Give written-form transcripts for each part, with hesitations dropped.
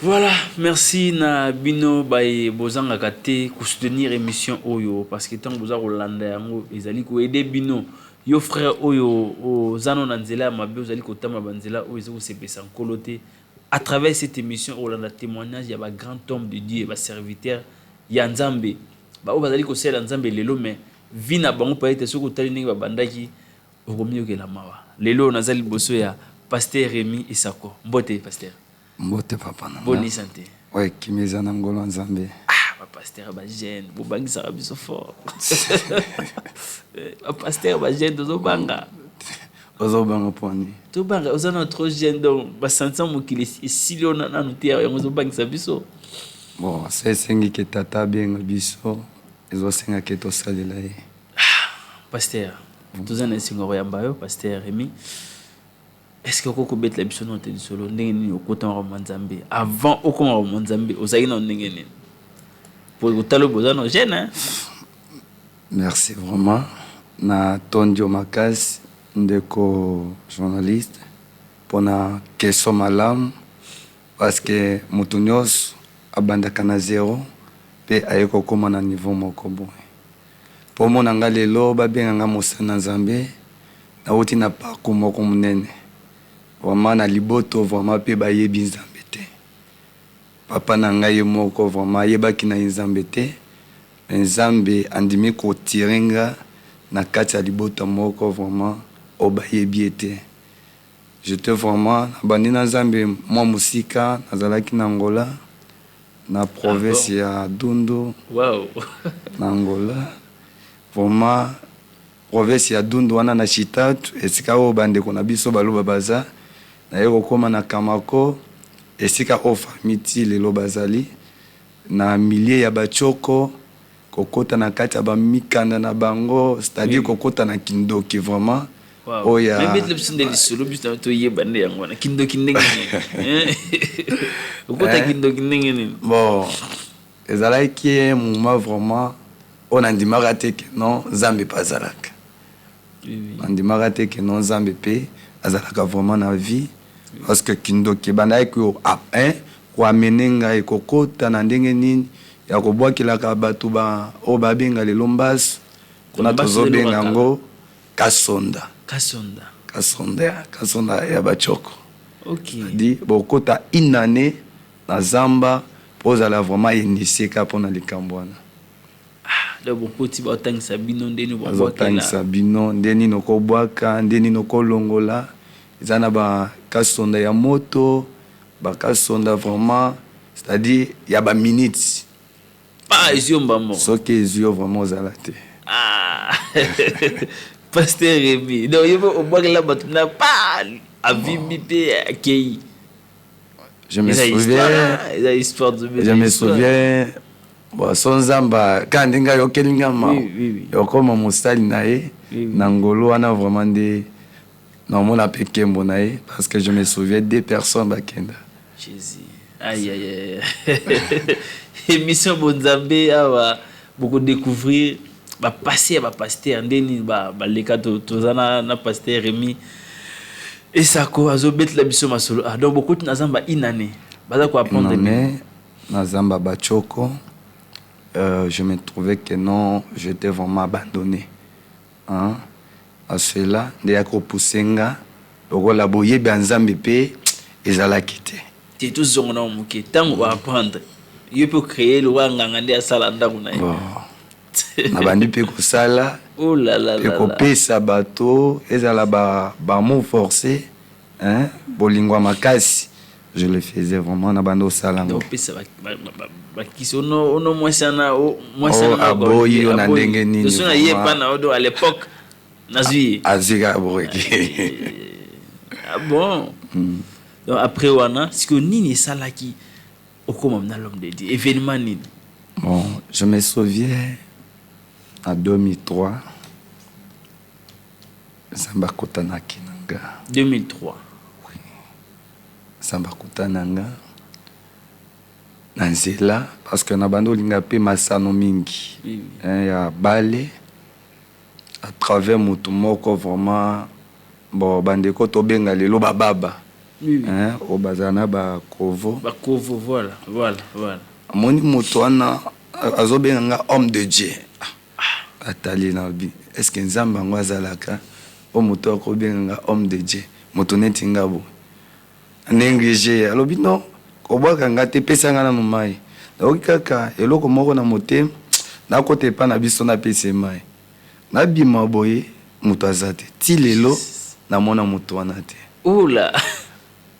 Voilà, merci na bino baye bozangaka te ko soutenir émission oyo, parce que ntango boza kolanda yango, ezali ko aider bino. Yo frère oyo oza no na nzela ya mabe, ozali kotambola banzela oyo eza kosepesa Nkolo te, à travers cette émission olanda témoignage ya bagrand homme de Dieu, baserviteur ya Nzambe, baoyo bazali kosalela Nzambe lelo, mais vie na bango peut-être, soki otali ndenge babandaki, okomiyokela mawa. Lelo naza liboso ya pasteur Rémi Esako. Mbote, pasteur. Mbote, papa na. Boni santé? Ouais, kimia eza na ngolo ya Nzambe. Ah, bapasteur bajeune bobangisaka biso fort. Bapasteur bajeune, tozobanga. Ozobanga mponi? Tobanga, oza na trop jeune, donc basanti mokili esili oyo nanu te, yango ozobangisa biso. Bon, se esengi ke tata abenga biso, ezosenga ke tosalela ye. Pasteur, toza na esengo ya koyamba yo, pasteur Rémi. Est ce que okoki kobetela biso nano te lisolo ndenge nini okota makambo ya Nzambe? Avant okoma makambo ya Nzambe, ozalaki nano ndenge nini? Po otala oyo, boza no jeune, hein? Merci vraiment na tondi yo makasi, ndeko journaliste, mpona question malamu, parce que moto nyonso abandaka na zéro mpe aye kokóma na niveau moko boye. Mpo omona nga lelo, babenga nga mosali na Nzambe, nauti na parcours moko monene vraiment na liboto vraiment, mpe bayebi Nzambe te. Papa na ngai ye moko vraiment ayebaki na ye Nzambe te, mais Nzambe andimi kotirer nga na kati ya libota moko vraiment oyo bayebi ye te. J'étais vraiment, nabandi na Nzambe mwa mosika. Nazalaki na Angola, na province ya Dundu. Na Angola vraiment, province ya Dundu wana na Chitatu, esika oyo bandeko na biso Baloba baza. Naye kokóma na Kamako, esika oyo famille ti lelo bazali na milieu ya batioko, kokota na kati ya bamikanda na bango, c'est-à-dire kokota na kindoki vraiment. Oyo ya biso nde lisolo biso toyeba nde yango wana. Kindoki ndenge nini? Okota kindoki ndenge nini? Bon, ezalaki moment vraiment oyo nandimaka te ke non, Nzambe mpe azalaka. Nandimaka te ke non, Nzambe mpe azalaka vraiment na vie, parce que kindoki ebandaki koamener ngai kokota na ndenge nini ya kobwakelaka bato oyo babenga lelo mbasu. Kuna tozobenga yango kasonda. Kasonda. Kasonda, kasonda ya batioko. C'est-à-dire bokota une année na zamba mpo ozala vraiment initié kaka mpona likambo wana. Donc bokoti, baotangisa bino ndeni? Bazotangisa bino nde nini okobwaka, nde nini okolongola. Eza na bakasonda ya moto, bakasonda vraiment, c'est-à-dire ya baminutes. Pa, ezwi yo mbamo. Soki ezwi yo vraiment, ozala te. Ah, pasteur Rémi, donc yo mpe obwakela bato na pa, avimbi mpe akei. Je me souviens. Eza histoire. Je me souviens, bon, so Nzambe kaka ndenge ayokeli nga mawa, okoma mosali na ye na ngolu wana, vraiment nde naomona mpe nkembo na ye, parce que je me souviens, deux personnes bakenda. Jésus, aïe aïe aïe! Émission Bonzambe awa, bokodécouvrir bapassé ya bapasteur, nde nini baleka. Toza na pasteur Rémi Esako, azobetela biso masolo. Ah, donc bokoti na zamba une année, baza koapprendre. Année na zamba bachoko. Je me trouvais que non, j'étais vraiment abandonné, hein? À cela nde yaki kopousser nga lokola boyebi ya Nzambe mpe ezalaki te. Te, tozonga na moke. Ntango oapprendre, yo mpe ocréer lokola nganga nde asala ndako na ye. Bon, nabandi mpe kosala Oh là là mpe là là. Kopesa bato, ezala bamots forcé, hein, bolingo ya makasi, je le faisais vraiment, na bandi osala yango. Donc opesa bakisi ono mwasi wana, mwasi Oh, wana. Aboyi yo na ndenge nini, So na ye vraiment. pa na odo à l'époque, nazwi ye. Azwi kaka boyeki. Ah bon, donc après wana sikoyo nini esalaki okóma na l'homme de Dieu? Événement nini? Bon, je me souviens, en 2003, Nzambe akutanaki na nga. 2003? Nzambe akutana nga na nzela, parce que na bandi olinga mpe masano mingi, hein, ya bale, à travers motu moko vraiment. Bon, bandeko tobenga lelo bababa. Oui, oui. Hein, oyo bazala na bakovo. Bakovo, voilà. Amoni moto wana azobenga nga homme de Dieu. Atali na bi, est ce que Nzambe yango azalaka oyo moto akobenga nga homme de Dieu, moto neti nga boye néglige? Alobi non, kobwaka nga te, pesa nga nanu mai. Nayoki kaka eloko moko na motema, nakota epa na biso, napesa ye mai. Nabima boye, moto aza te. Ti lelo namona moto wana te. Oula.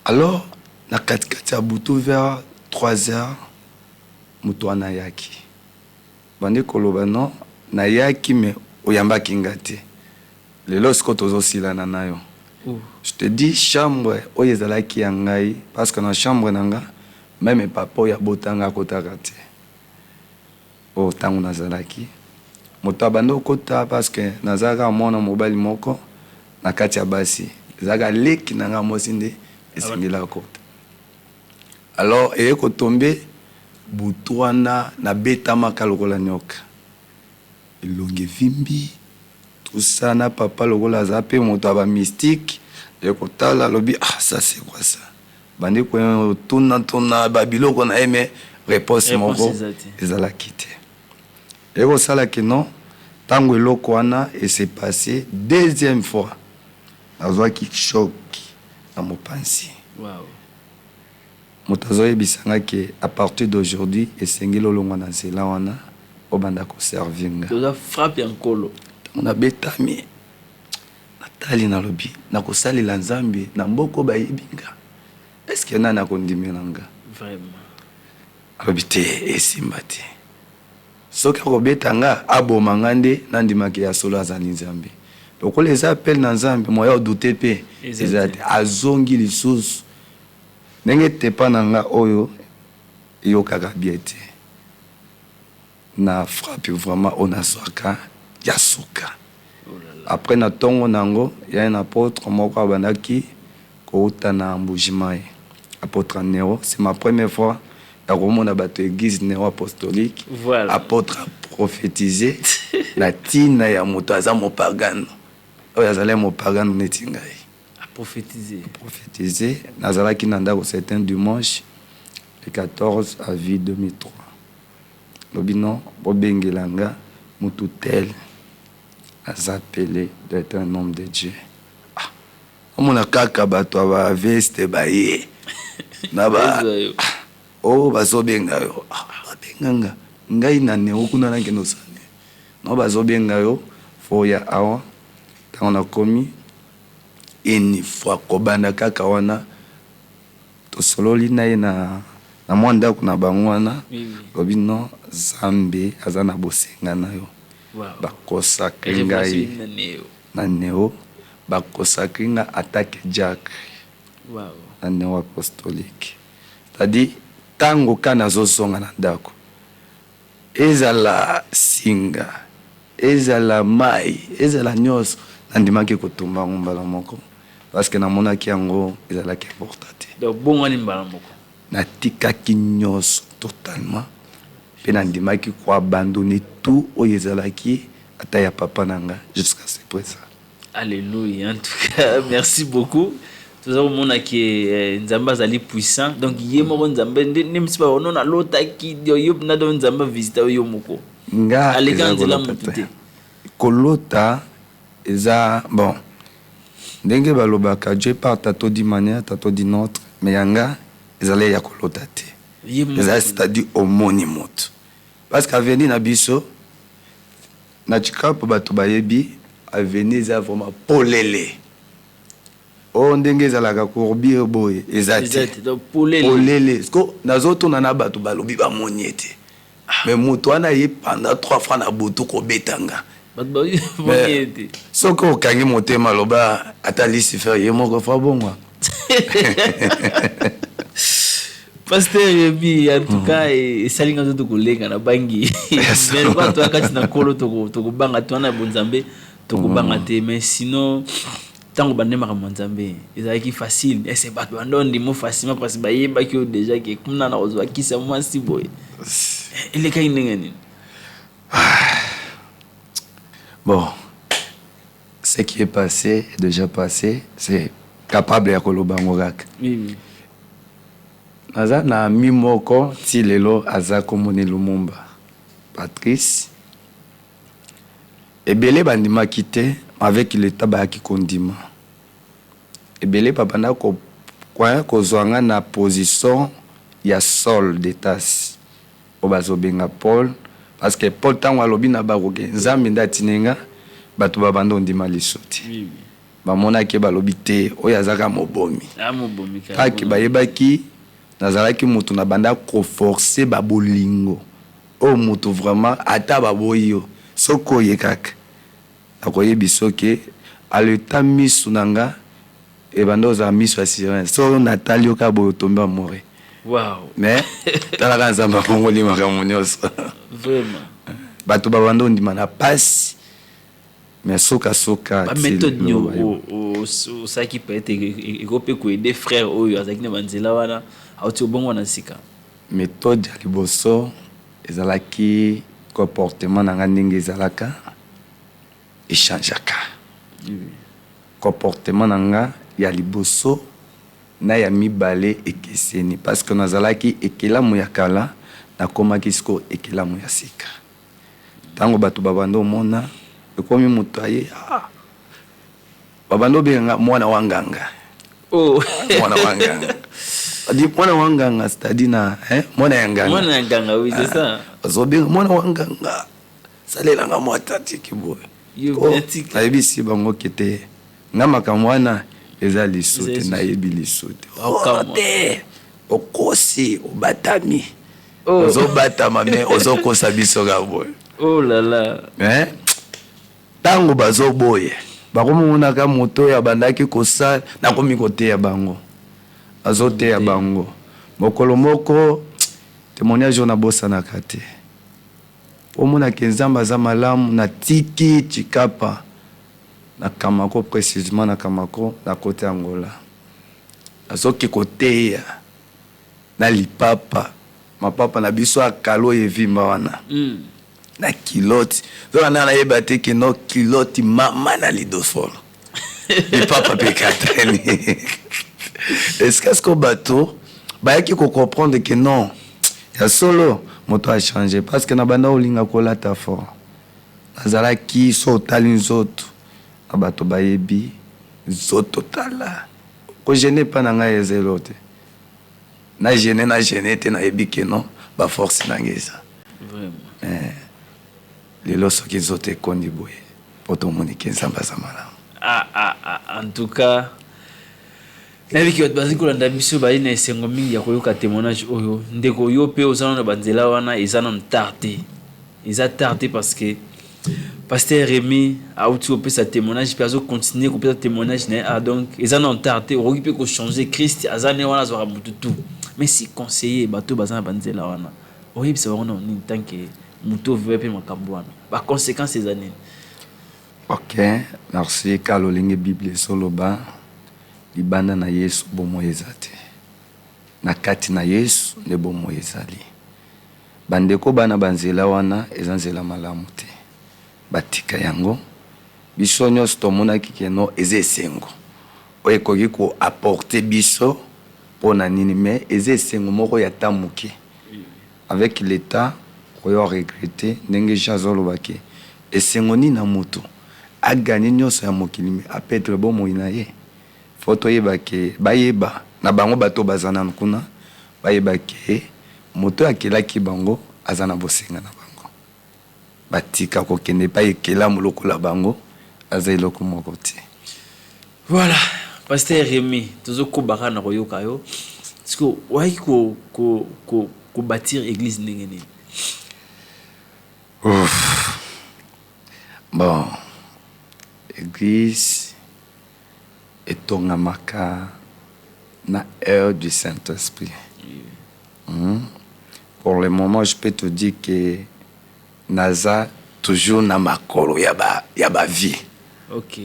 Alors na katikati ya butu, vers 3 heures, moto wana ayaki, bandi koloba: non, nayaki me oyambaki nga te, lelo sikoyo tozosilana na yo. Oh. Je te dis, chambre oyo ezalaki ya ngai, parce que na chambre na nga, même papa oyo abotanga akotaka te. Oyo ntango nazalaki moto abandi okota, parce que nazalaka mwana mobali moko na kati ya basi, ezalaka leki na nga mwasi nde esengeli akota. Alors eye kotombe butu wana, nabetamaka lokola nyoka, elongi evimbi, tout na papa lokola aza mpe moto ya bamystique, ye kotala, alobi: ah, ça c'est quoi ça? Bandi kotuna-tuna babiloko na ye, mais réponse moko ezalaki te. Eye kosalaki non, ntango eloko wana ese passé deuxième fois, nazwaki choc na mopanzi. Moto azoyebisanga ke à partir d'aujourd'hui esengeli olongwa na nzela wana, obanda koservir nga. Toza frappe ya Nkolo. Ntango nabetami, natali, nalobi: nakosalela Nzambe na mboka bayebi nga, est-ce nani akondimela nga? Vraiment. Alobi te, esimba te, soki akobeta nga, aboma nga nde nandimaki ya solo azali Nzambe. Lokola eza appel na Nzambe, moya odute mpe eza te. Azongi lisusu ndenge tepa na nga oyo eyokaka bien te, na frappe vraiment oyo nazwaka ya suka. Après, na ntongo nango, ya un apôtre moko abandaki kouta na Mbujimai, apôtre Nero. C'est ma première fois ya komona bato église Nero apostolique. Apôtre aprophétise na ntina ya moto aza mopagano, oyo azali mopagano neti ngai. Aprophétise. Prophétise. Nazalaki na ndako, c'est un dimanche, le 14 avril 2003. Lobi non, bobengela nga motu tel aza appelé d'être un homme de Dieu. Ah, omona kaka bato ya baveste baye na ba oyo bazobenga yo. Ah, babenga nga ngai na neo kuna, nakende osane no, bazobenga yo fo ya awa. Ntango nakomi, une fois kobanda kaka wana, tosololi na ye na mwa ndako na bango wana. Lobi non, Nzambe aza na bosenga na yo. Bakosakri ngai na neo, bakosakri nga atake diacre na neo apostolique. C'est-à-dire ntango ka nazozonga na ndako, ezala singa, ezala mai, ezala nyonso, nandimaki kotumba yango mbala moko, parce que namonaki yango ezalaki important te. Donc bongwani mbala moko. Natikaki nyonso totalement, mpe nandimaki koabandonner tout oyo ezalaki ata ya papa na nga jusqu'à ce présent. Alléluia. En tout cas, merci beaucoup. Toza komona ke Nzambe azali puissant. Donc ye moko Nzambe nde misi baono nalotaki yo mpena, donc Nzambe avisita yo moko. Nga aleka eza nzela kolota motu te. te. Kolota eza bon, ndenge balobaka Dieu parle tantôt d'une manière, tantôt d'une autre, mais yanga ezali ya kolota te. Ye moko. Eza, c'est-à-dire omoni moto, parce que avenue na biso na Tshikapa, bato bayebi avenue eza vraiment polele. Oyo ndenge ezalaka courbure boye eza eza te. Te, donc polele. Polele. Siko nazotuna na bato, balobi bamoni ye te, mais moto wana ye pendant trois fois na butu kobetanga. Bato bamoni ye te. Soki okangi motema, aloba ata Lucifer ye moko fa bongwa. Pasteur Yebi, en tout cas esali nga nzoto kolenga na bangi, mais lokola toya kati na Nkolo, tokobanga te wana ya bonzambe, tokobanga te. Mais sinon, ntango bande makambo ya Nzambe ezalaki facile? Ese bato bande ondimo facilement parce que bayebaki oyo déjà ke kuna na kozwa kisa mwasi boye? Elekaki ndenge nini? Bon, ce qui est passé est déjà passé, c'est Capable ya koloba yango kaka. Naza na ami moko ti lelo aza kombo ne Lumumba Patrice. Ebele bandimaki te avec le temps bayaki kondima. Ebele babanda ko kozwa nga na position ya Saul de Tarse oyo bazo benga Paul parce que Paul tango alobi na bango ke Nzambe nde atindi nga batu babanda ondima lisusu te. Bamonaki ye balobi te oyo aza kaka mobomi. Kaka bayebaki nazalaki mutu na banda ko forcer ba bolingo oyo mutu vraiment ata baboyi yo soki oye kaka nakoyebisa yo ke aleta misu na nga ebanda kozala misu ya sirène soki natali yo kaka boye o tomber amoureux mais tala kaka Nzambe afongoli makambo nionso batu babanda kondima na pasi. Mais suka suka Ba methode nini osalaki peut etre ekoki pe ko aider frère oyo azalaki na ba nzela wana awuti kobongwana sika? Methode ya liboso ezalaki comportement na nga ndenge ezalaka e changeaka. Comportement na nga ya liboso na ya mibale ekeseni parce que nazalaki ekelamu ya kala nakomaki sikoyo ekelamu ya sika. Tango batu ba banda omona ekomi mutu aye ah ba banda obenga nga mwana wa nganga oh. Mwana wa nganga adi mwana wa nganga c'est-à-dire na hein mwana ya nganga mwana ya nganga oui c'est ça bazobenga mwana wa nganga salela nga mwa tatiki boye oh, nayebisi bango kete nga makambo wana eza lisu te nayebi lisu te oh, te okosi obatami Oh. Ozo batama mais ozo kosa biso kaka boye. Oh là là. Hein? Tango bazo boye bakomonaka moto oyo abandaki kosala nakomi koteya bango azoteya bango mokolo moko témoignage oyo nabosanaka te omonaka nzambe aza malamu natiki chikapa na kamako précisement na kamako na kote angola nazoki koteya na lipapa mapapa na biso ya kala oyo evimba wana na culotte nzoka nde nayeba te que non culotte mama na lidofolo lipapa mpe ekatani esika sikoyo bato bayaki ko comprendre que non ya solo moto a change parce que na banda kolinga kolata fort nazalaki so otali nzoto na bato bayebi nzoto tala ko gene epa na ngai eza eloko te Na gene na gene te nayebi que non ba force na nga eza eh, lelo soki nzoto ekondi boye po tomoni ke Nzambe aza malamu. Ah, ah, ah, en tout cas nayebi ke bato bazali kolanda biso bazali na esengo mingi ya koyoka témoignage oyo ndeko yo mpe oza nano na banzela wana eza nano tard te Eza tard te parce que pasteur Remy auti kopesa témoignage pe azo continuer kopesa témoignage na ye ah donc eza nano tard te okoki pe ko changer Christ aza ne wana azwaka mutu tout mais si conseiller bato baza na banzela wana oyebisa bango nano nini tant que mutu oviva pe makambo wana ba conséquences eza nini? Ok merci ka lolenge bible ezoloba libanda na yesu bomoi eza te na kati na yesu nde bomoi ezali. Ba ndeko bana ba nzela wana eza nzela malamu te ba tika yango biso nionso tomonaki ke non eza esengo oyo ekoki ko apporter biso pona nini mais eza esengo moko ya temps muke avec le temps oyo regrette ndenge jean azoloba ke esengo nini na mutu a gagne nionso ya mokili mais a perdre bomoi na ye faut toyeba ke bayeba na bango bato baza nanu kuna bayeba ke Moto oyo akelaki bango aza na bosenga na bango. Batika kokende epai ekelamu lokola bango aza eloko moko te. Voilà, Pasteur Remy, tozo koba kaka na koyoka yo. Sikoyo oyaki ko ko ko ko bâtir eglise ndenge nini? Ouf. Bon, eglise etongamaka na heure du Saint Esprit. Pour le moment je peux te dire que naza toujours na makolo ya ba ya ba vie. Ok.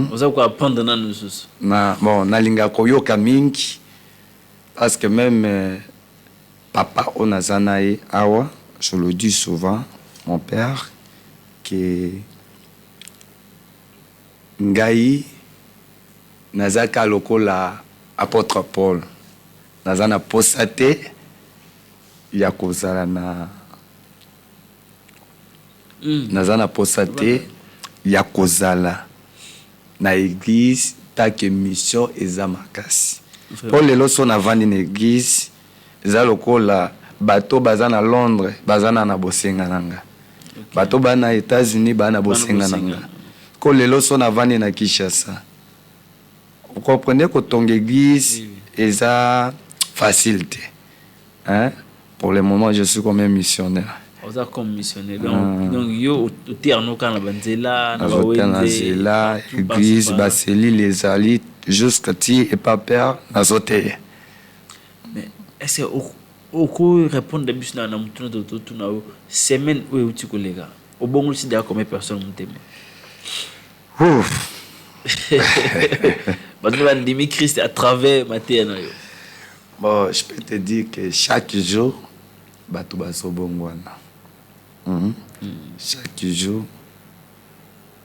Oza ko apprendre nanu lisusu. Na bon nalingaka koyoka mingi parce que meme papa oyo naza na ye awa je le dis souvent mon père que ngai. Naza kaka lokola apotre Paul, naza na posa te ya kozala na naza na posa te ya kozala na eglise tant que mission eza makasi. Po lelo soki navandi na eglise eza lokola bato baza na Londres baza na na bosenga na nga. Bato ba na Etats-Unis ba na bosenga na nga. Ko lelo soki navandi na Kinshasa, vous comprenez, kotonga eglise eza facile te. Hein? Pour le moment, je suis comme un missionnaire. Oza comme missionnaire. Donc yo oteya no kaka na banzela, na Nazoteya na bawenze, nzela, partout, par-ci, église, par-là. Baselile ezali jusque ti epa père nazoteya. Mais est-ce que oko répondre biso na motuna totuna yo? Semaine oyo euti koleka, obongolisi deya combien personne motema? Ouf. Bato bandimi Christ à travers mateya na yo? Bon, je peux te dire que chaque jour bato bazobongwana. Chaque jour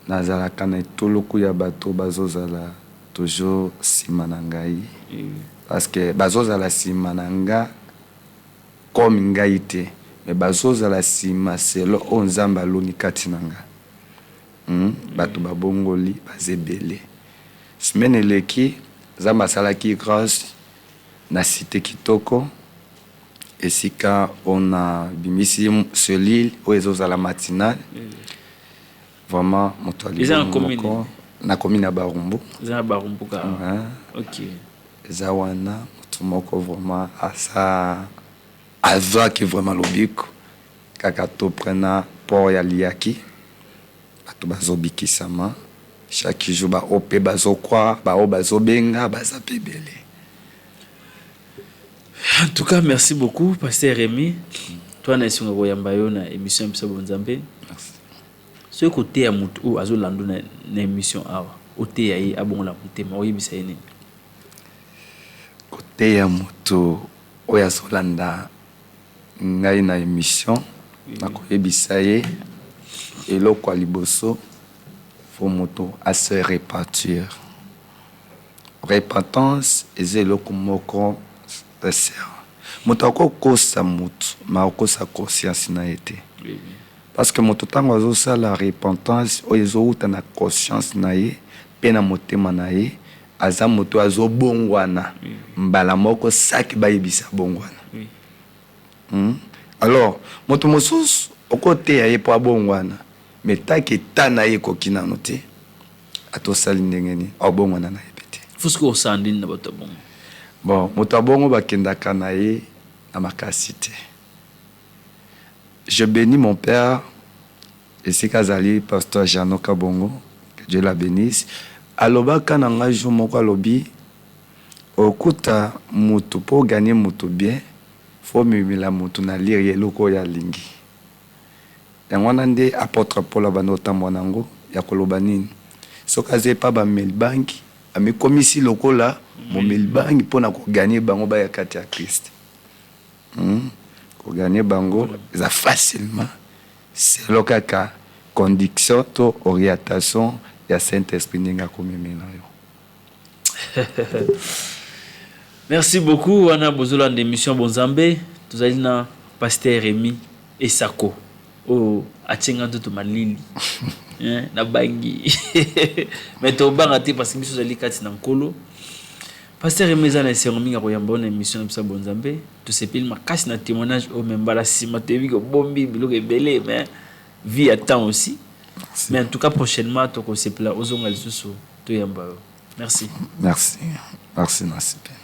nazalaka na etuluku ya bato bazozala toujours nsima na ngai, parce que bazozala nsima na nga comme ngai te, mais bazozala nsima selo oyo Nzambe aloni kati na nga. Bato babongoli baza ebele. Semaine eleki, Nzambe asalaki grâce na cité Kitoko, esika ona bimisi cellule oyo ezozala matinale. Vraiment moto Eza na alibomi commune moko na commune ya Barumbu. Eza na Barumbu kaka? Hein. Ok. Eza wana, moto moko vraiment asa azwaki vraiment lobiko kaka to près na port ya Liaki. Bato bazobikisama chaque jour, baoyo mpe bazokwa, baoyo bazobenga baza mpe ebele. En tout cas, merci beaucoup, pasteur Rémi. Toi na esengo koyamba yo na émission ya biso Bonzambe. Merci. Soki koteya motu oyo azolanda na émission awa, oteya ye abongola motema, oyebisa ye nini? Koteya moto oyo azolanda ngai na émission, nakoyebisa ye eloko ya liboso, faut moto ase repentir. Repentance eza eloko moko sincère. Moto akokosa motu, ma akokosa conscience na ye te, parce que moto ntango azosala repentance oyo ezowuta na conscience na ye mpe na motema na ye, aza moto azobongwana mbala moko saki bayebisa bongwana. Alors moto mosusu okoteya ye mpo abongwana, mais taki eta na ye ekoki nano te, atosali ndenge nini, abongwana na ye pe te. Faut soki osala ndeni na bato ya bongo? Bon, moto abongo bakendaka na ye na makasi te. Je bénis mon père esika azali, pasteur Jano Kabongo, que Dieu la bénisse. Alobaka na ngai jour moko, alobi: okuta motu mpo oganye motu bien, faut omemela motu na lire ya eloko oyo alingi. Yango wana nde apôtre Paul abanda kotambola nango ya koloba nini? Soki aza epa bameli bangi, amikomisi lokola momeli bangi mpona koganye bango baya kati ya Christ. Koganye bango eza facilement selo kaka conduction to orientation ya Saint Esprit ndenge akomemela yo. Merci beaucoup. Wana bozolanda émission Bonzambe, tozali na pasteur Rémi Esako oyo atienga nzoto malili, hein, nabangi, mais tobanga te parce que biso ozali kati na Nkolo. Pasteur Rémi, eza na esengo mingi ya koyamba oyo na émission na biso ya Bonzambe. Tosepeli makasi na témoignage oyo, mais mbala nsima toyebi kobombi biloko ebele, mais vie ya temps aussi. Merci. Mais en tout cas, prochainement tokosepela ozonga lisusu toyamba yo. Merci. Merci, merci, nasepeli.